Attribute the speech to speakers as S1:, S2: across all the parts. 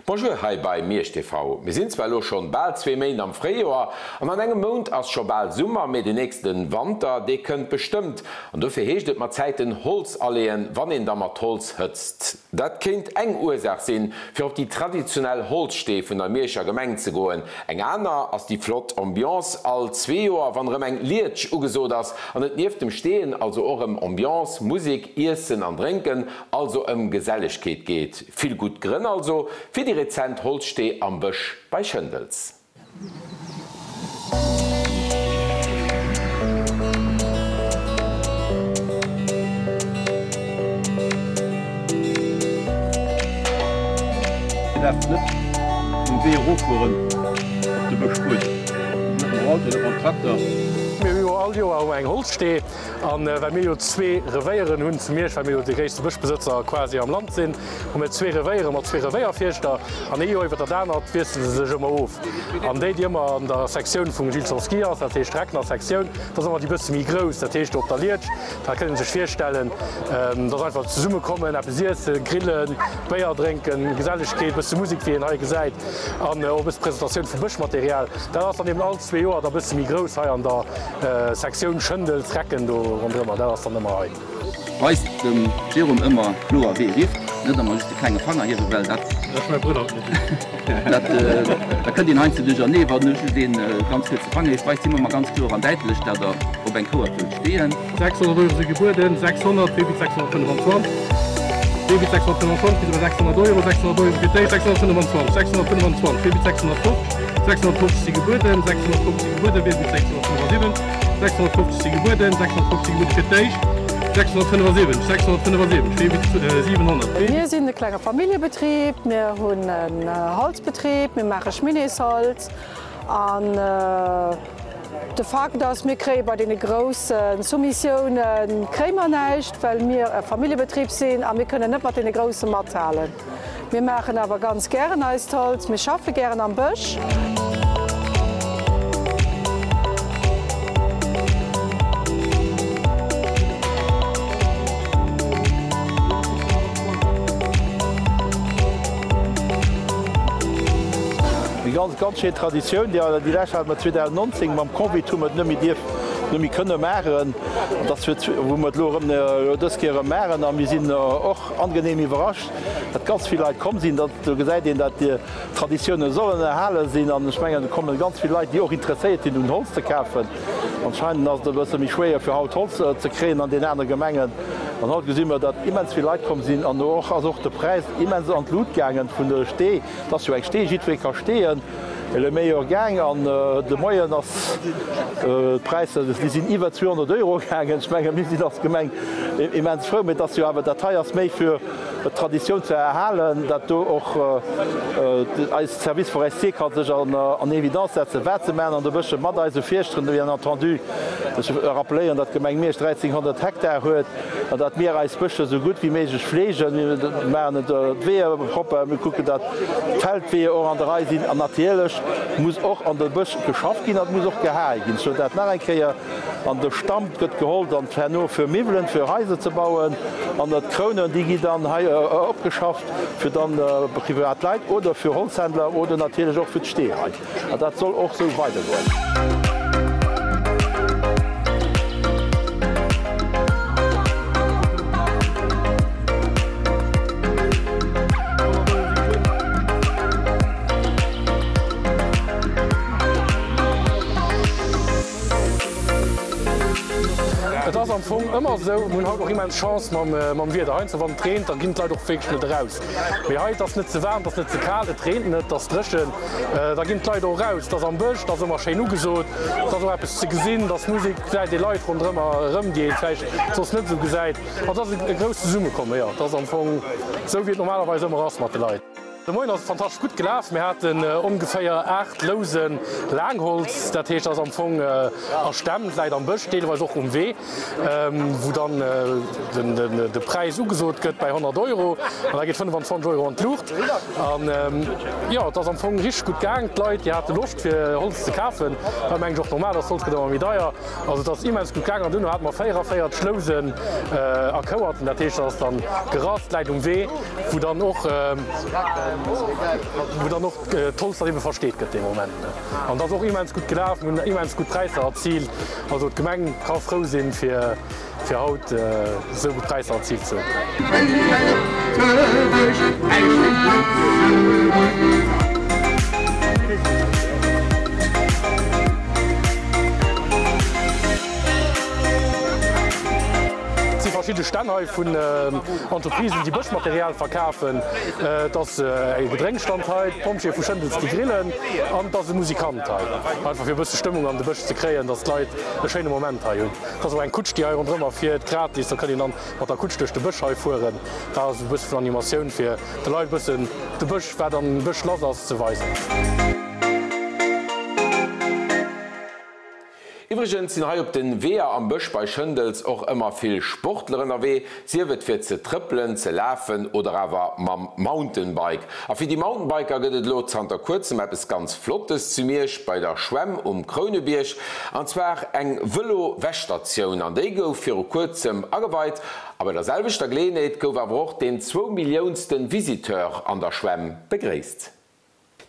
S1: Bonjour hei bei Miersch TV. Mir sinn zwar elo schonn bal zwee Méint am Fréijoer an an engem Mount ass scho bal Summer, mee den nächsten Wanter dee kënnt bestëmmt an dofir heescht et mat Zäiten Holz aleeën, wann een da mat Holz hëtzt. Dat kéint eng Ursaach sinn fir op déi traditionell Holzstee vun der Mierscher Gemeng ze goen. Eng aner ass déi flott Ambiance all zwee Joer wann erëm eng Lietsch ugesot ass an et nieft dem Steeën also och ëm Ambiance, Musek, Iessen an Drénken, also ëm Gesellegkeet geet. Vill gutt Grënn also fir déi rezent Holzstee am Bësch bei Schëndels.
S2: Dir däerft net vum Wee eroffueren op de Bëschbuedem, net mam Auto, net mam Trakter.
S3: Mir hu jo all Joer hu mer eng Holzstee. An well mir jo zwee Revéieren hunn zu Miersch, well mir jo de gréisste Bëschbesëtzer quasi am Land sinn, hu mir zwee Revéiere mat zwee Revéierfierschter. An ee Joer iwwer dat anert wiessele se sech ëmmer of. An déi, déi ëmmer an der Sektioun vum Gilles Sorski ass, dat heescht Reckner Sektioun, dat ass ëmmer déi bësse méi grouss. Dat heescht do op der Lietsch, da kënnt ee sech virstellen, dat ass einfach zesummekommen, eppes iessen, grillen, Béier drénken, Gesellegkeet, bësse Musek, wéi een hei gesäit, an och e bësse Presentatioun vu Bëschmaterial. Dat ass dann eben all zwee Joer da bësse méi grouss hei an der Sektioun Schëndels, Recken do ronderëmmer, dat ass dann ëmmer hei.
S4: Weist dem Jérôme ëmmer kloer wee rifft, net ëmmer just de klenge Fanger hiewen, well dat dat da kënnt een heiansdo duerchernee, wann just een ganz kuerze Fanger hieft. Weist him ëmmer ganz kloer an däitlech, dat der op eng Kouert wëllt steeën.
S3: 600 Euro si gebueden, 600, wee bitt 625? Wee bitt 625? Bis ewell 600 Euro, 600 Euro fir d'éischt, 625, 625, wee bitt 650? 650 si gebueden, 650 si gebueden, wee bitt 675? 650 si gebueden, 650 si gebueden fir d'éischt, 675, 675, wee bitt 700? Wee.
S5: Mir sinn e klenge Familljebetrib, mir hunn en Holzbetrib, mir maache Schminneesholz an De Fakt ass, mir kréie bei deene grousse Soumissioune kréie mer näischt, well mir e Familljebetrib sinn a mir kënnen net mat deene grousse mathalen. Mir maachen awer ganz gären eist Holz, mir schaffe gären am Bësch.
S2: Eng ganz, ganz schéin Traditioun, déi déi lescht hate mer 2019 mam Covid hu mer et net méi dierf, net méi kënne maachen. An dass wir, wou mer et elo erëm dës Kéier erëm maachen. A mir sinn och angenehm iwwerrascht, datt ganz vill Leit komm sinn. Dat, do gesäit een, datt déi Traditioune sollen erhale sinn. An ech mengen, et komme ganz vill Leit, déi och interesséiert sinn un Holz ze kafen. Anscheinend ass et e bësse méi schwéier fir haut Holz ze kréien an den anere Gemengen. An haut gesi mer, datt immens vill Leit komm sinn. An och ass och de Präis immens an d'Lut gaangen vun de Stee. Et ass jo eng Stee, jiddweree ka steeën. Le meilleur gaang an de Moien ass d'Präisser, déi sinn iwwer 200 Euro gaangen. Ech menge mir sinn als Gemeng immens frou, mee et ass jo awer, dat hei ass méi fir d'Traditioun ze erhalen, dat do och eis Service forestier ka sech an Evidence setzen, wat se maachen an de Bësche mat eise Fierschteren, bien entendu. Ech rappeléieren, datt d'Gemeng Miersch 1.300 Hektar huet. An datt mir eis Bëscher esou gutt wéi méiglech fleegen. Mir maachen d'Weeër propper, mir kucken, datt d'Feldweeër och an der Rei sinn. An natierlech muss och an de Bësch geschafft ginn an et muss och gehae ginn. Ech soen dat nach eng Kéier. An de Stamm gëtt geholl dann herno fir Miwwelen, fir Haiser ze bauen. An d'Krounen, déi gi dann hei opgeschafft fir dann privat Leit oder fir Holzhändler oder natierlech och fir d'Steeërei. An dat soll och sou weidergoen.
S3: Et ass am Fong ëmmer esou, mir hunn haut och immens Chance mam Wieder. Heiansdo wann et reent, da ginn d'Leit och wierklech net eraus. Mee hei, et ass net ze waarm, et ass net ze kal, et reent net, et ass dréchen. Da ginn d'Leit och eraus, et ass am Bësch, et ass ëmmer schéin ugesot, et ass och eppes ze gesinn, et ass Musek, et gesäit ee Leit ronderëmmer erëm, déi ee vläicht soss net esou gesäit. Also et ass e grousst Zesummekommen, jo. Et ass am Fong esou, wéi et normalerweis ëmmer ass mat de Leit. De Moien ass et fantastesch gutt gelaf. Mir haten ongeféier 8 Lousen Laangholz, dat heescht, ass am Fong a Stämm, läit am Bësch, deelweis och um Wee. wou dann de Präis ugesot gëtt bäi 100 Euro an da geet 25 Euro an d'Luucht. An jo, et ass am Fong richteg gutt gaang. D'Leit, déi hate Loscht fir Holz ze kafen, wat mengen ech och normal ass, Holz gëtt ëmmer méi deier. Also et ass immens gutt gaang an duerno hate mer 44 Schlousen a Kouerten, dat heescht, dat ass dann gerast, läit um Wee, wou dann och. Wou dann och d'Holz dann ebe versteet gëtt dee Moment. An dat ass och immens gutt gelaf, mir hunn immens gutt Präisser erziilt. Also d'Gemeng ka frou sinn, fir fir haut esou gutt Präisser erziilt ze hunn. Et si verschidde Stänn hei vun Entreprisen, déi Bëschmaterial verkafen. Et ass e Gedrénksstand hei, d'Pompjeeë vu Schëndels, déi grillen an et ass e Musikant hei. Einfach fir e bësse Stëmmung an de Bësch ze kréien, dass d'Leit e schéine Moment hei hunn. Et ass och eng Kutsch, déi hei ronderëmmer fiert, gratis. Da kann een dann mat der Kutsch duerch de Bësch hei fueren. Dat ass e bësse vun Animatioun, fir de Leit e bëssen de Bësch, wat am Bësch lass ass, ze weisen.
S1: Iwwregens sinn hei op den Weeër am Bësch bei Schëndels och ëmmer vill Sportler ënnerwee, sief et fir ze trëppelen, ze lafen oder awer mam Mountainbike. A fir déi Mountainbiker gëtt et elo zanter kuerzem eppes ganz Flottes zu Miersch bei der Schwämm um Krounebierg, an zwar eng Vëlo-Wäschstatioun. An déi gouf viru kuerzem ageweit a bei der selwechter Geleeënheet gouf awer och deen zwou Milliounsten Visiteur an der Schwämm begréisst.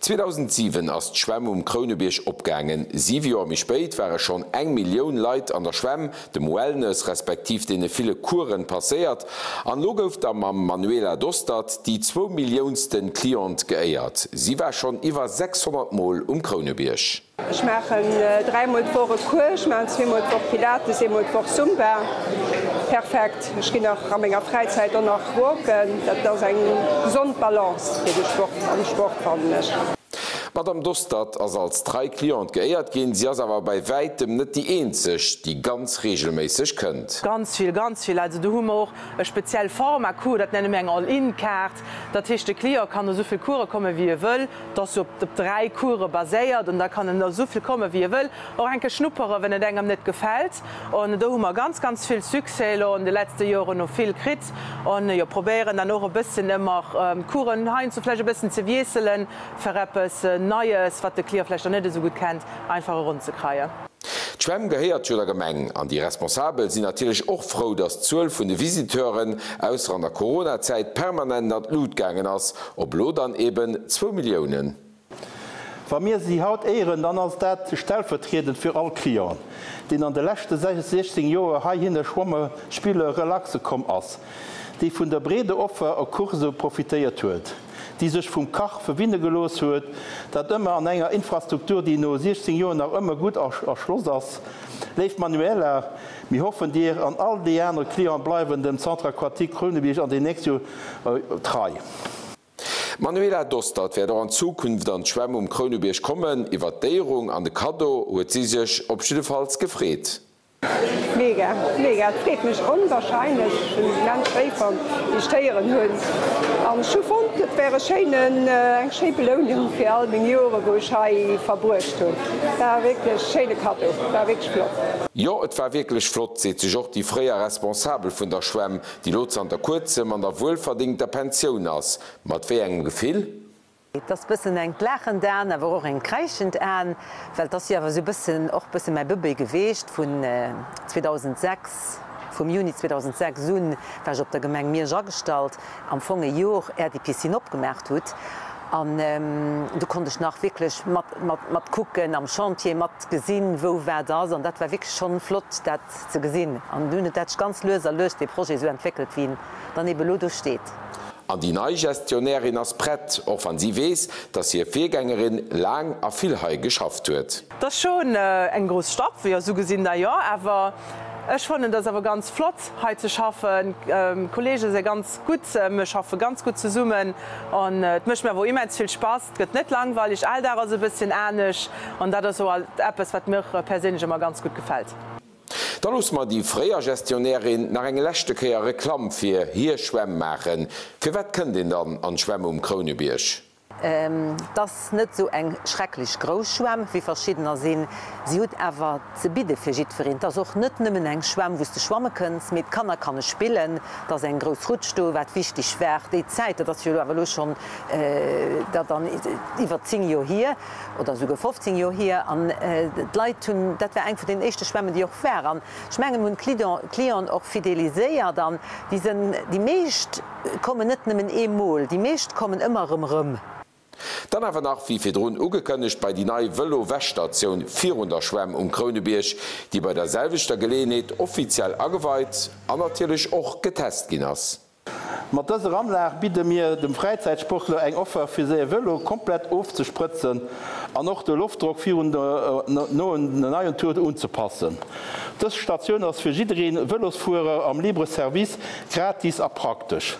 S1: 2007 ass d'Schwämm um Krounebierg opgaangen. Siwe Joer méi spéit ware schonn eng Millioun Leit an der Schwämm, dem Wellness respektiv deene ville Coursen passéiert. An elo gouf da mam Manuela Dostert déi zwou Milliounsten Cliente geéiert. Si war schonn iwwer 600 Mol um Krounebierg.
S6: Ech maachen 3 mol d'Woch e Cours, ech maachen zweemol d'Woch Pilates, eemol d'Woch Zumba. Perfekt. Ech ginn nach a menger Fräizäit och nach walken. Dat ass eng gesond Balance fir de Sport am Sport, fannen ech.
S1: D'Madame Dostert ass als trei Cliente geéiert ginn. Si ass awer bei wäitem net déi eenzeg, déi ganz reegelméisseg kënnt.
S7: Ganz vill, ganz vill. Also do hu mer och e speziell Format Cours, dat nenne mir eng All-in-Kaart. Dat heescht, de Client kann esou vill Course komme wéi e wëll. Dat ass op 3 Course baséiert an da kann en esou vill komme wéi e wëll, och eng Kéier schnuppere wenn et engem net gefält. An do hu mer ganz, ganz vill Succès elo an de letzte Joren och vill kritt an jo probéieren dann och e bëssen ëmmer d'Coursen heiansdo vläicht e bëssen ze wiesselen, fir eppes Neies, wat de Client vläicht nach net esou gutt kennt, einfach eronzekreien.
S1: D'Schwämm gehéiert jo der Gemeng an déi Responsabel sinn natierlech och frou, datt d'Zuel vun de Visiteuren, ausser an der Coronazäit, permanent an d'Lut gaangen ass, op elo dann eben zwou Milliounen.
S2: Wa mir si haut éieren, dann ass dat stellvertriedend fir all Client, deen an de leschte 16 Joer heihinne schwamme, spille, relaxe komm ass, dee vun der breeder Offer u Course profitéiert huet, déi sech vum Kach verwinne gelooss huet, dat ëmmer an enger Infrastruktur, déi no 16 Joer nach ëmmer gutt erschloss ass. Léif Manuela, mir hoffen dir an all déi aner Clienten bleiwen dem Centre Aquatique Krounebierg an den nächste Joer Trei.
S1: D'Manuela Dostert wäert och an Zukunft an d'Schwämm um Krounebierg kommen. Iwwert d'Éierung an de Kaddo huet si sech op jiddefalls gefreet.
S6: Mega, mega, et freet mech onwahrscheinlech. Ech hunn immens schéi fonnt wéi ech d'héieren hunn an ech hu fonnt et wär e schéinen, eng schéi Belounung fir all meng Joren wou ech hei verbruecht hunn. War wierklech schéine Kaddo, war wierklech flott.
S1: Jo, et war wierklech flott, seet sech och déi fréier Responsabel vun der Schwämm, déi lo zanter kuerzem an der wuelverdéngter Pensioun ass. Mat wéi engem Gefill?
S8: Et ass bëssen engt laachend Aan, awer och engt kräischend Aan, well et ass jo awer sou bëssen och bëssen mäi Bëbee geweecht. Vun 2006, vum Juni 2006 un war ech op der Gemeng Miersch agestallt, am Fong e Jor är déi Piscine opgemaacht hutt. An du konnt ech nach wierklech mat mat mat kucken am Chantier, mat gesinn wou wat ass an dat war wierklech schonn flott dat ze gesinn. An dunn huet dat sech ganz lues a lues dee Projet esou entwéckelt, wéi en dann ebe elo do steet.
S1: An déi nei Gestionnairin ass prett, och wann si weess, dass hir Virgängerin laang a vill hei geschafft huet.
S7: Et ass schon eng grouss Stapf, jo esou gesinn da jo, awer ech fannen et ass awer ganz flott hei ze schaffen. D'Kollege si ganz gutt, mir schaffe ganz gutt zesummen an et mécht mir awer och immens vill Spass. Et gëtt net langweilig, all Dag ass e bësschen anesch an dat ass och alt eppes wat mir perséinlech ëmmer ganz gutt gefält.
S1: Da loosse mer déi fréier Gestionnairin nach eng leschte Kéier Reklamm fir hir Schwämm maachen. Firwat kënnt een dann an d'Schwämm um Krounebierg?
S8: Et ass net esou eng schrecklech grouss Schwämm, wéi verschiddener sinn. Si huet awer ze bidde fir jiddwereen. Et ass och net nëmmen eng Schwämm, wou s de schwamme kënns, mee d'Kanner kanne spillen. Et ass eng grouss Rutsch do, wat wichteg war déi Zäit. Dat ass jo elo awer elo schonn dat an iwwer 10 Joer hier oder esouguer 15 Joer hier. An d'Leit hunn, dat war eng vun den éischte Schwämmen, déi och war. An ech mengen, hunn d'Clienten och fideliséiert an déi sënn, déi meescht, Kommen net nëmmen ee Mol, déi meescht kommen ëmmer erëm rëm.
S1: Dann awer nach, wéi virdrun ugekënnegt, bei déi nei Vëlo-Wäschstatioun virun der Schwämm um Krounebierg, déi bei der selwechter Geleeënheet offiziell ageweit an natierlech och getest ginn ass.
S2: Mat dëser Anlag bidde mir dem Fräizäitsportler eng Offer fir säi Vëlo komplett ofzesprëtzen an och de Loftdrock virun no neien Tour unzepassen. Dës Statioun ass fir jiddereen Vëlosfuerer am Libre Service Gratis a praktesch.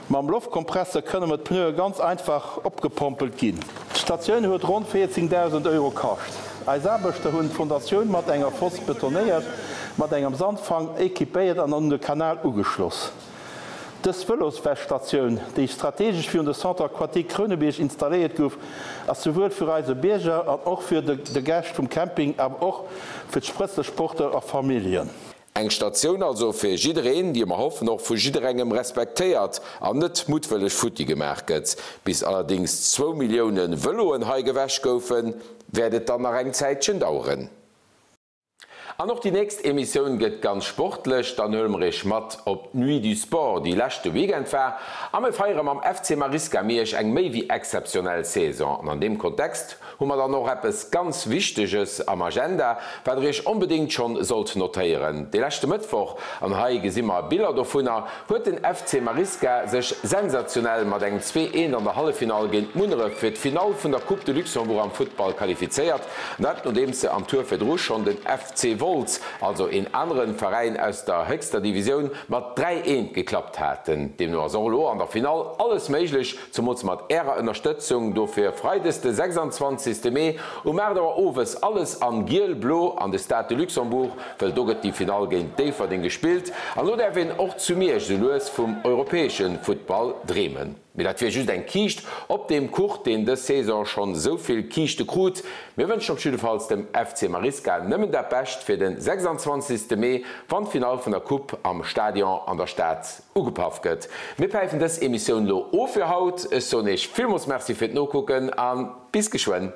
S2: Mam Loftkompresser kënne mer d'Pneue ganz einfach opgepompelt ginn. D'Statioun huet ronn 14.000 Euro kascht. Eis Aarbechter hunn d'Fondatioun mat enger Foss betonéiert, mat engem Sandfang equipéiert an un de Kanal ugeschloss. Dës Vëloswäschstatioun, déi strategesch virun de Centre Aquatique Krounebierg installéiert gouf, ass souwuel fir eise Bierger an och fir de Gäscht vum Camping, awer och fir d'Sprëtzlesportler a Familljen.
S1: Eng Statioun also fir jiddereen, déi mer hoffen och vu jidderengem respektéiert an net muttwëlleg futti gemaach gëtt. Bis allerdéngs zwou Millioune Vëloen hei gewäsch goufen, wäert et dann nach eng Zäitchen daueren. An och déi nächst Emissioun gëtt ganz sportlech, dann huele mer iech mat op d'Nuit du Sport, déi leschte Weekend war, a mir feiere mam FC Marisca Miersch eng méi wéi exzeptionell Saison. An an deem Kontext Hu mer dann och eppes ganz Wichteges am Agenda, wat der iech onbedéngt schonn sollt notéieren. De leschte Mëttwoch, an hei gesi mer Biller dovunner, huet den FC Marisca sech sensationell mat engem 2, 1 an der Halleffinall géint Munneref fir d'Finall vun der Coupe de Luxembourg am Futtball qualifizéiert. An dat nodeems se am Tour virdru schonn den FC Wolz, also een anere Veräin aus der héchster Divisioun, mat 3, 1 geklappt haten. Deemno ass och elo an der Finall alles méiglech. Zemools mat ärer Ënnerstëtzung, dofir Freides de 26 Mee um 8 Auer owes alles an giel blo an de Stade de Luxembourg, wëll do gëtt déi Finall géint Déifferdeng gespillt an do däerf een och zu Miersch sou lues vum europäesche Futtball dreemen. Mee dat wier just eng Kiischt op deem Kuch, deen dës Saison schonn sou vill Kiischte krut. Mir wënschen op jiddefalls dem FC Marisca nëmmen dat Bescht fir den 26 Mee, wann d'Finall vun der Coupe am Stadion an der Stad Ugepaff gëtt. Mir päifen dës Emissioun lo of fir haut. Ech soen iech villmols Merci fir d'Nokucken an bis geschwënn.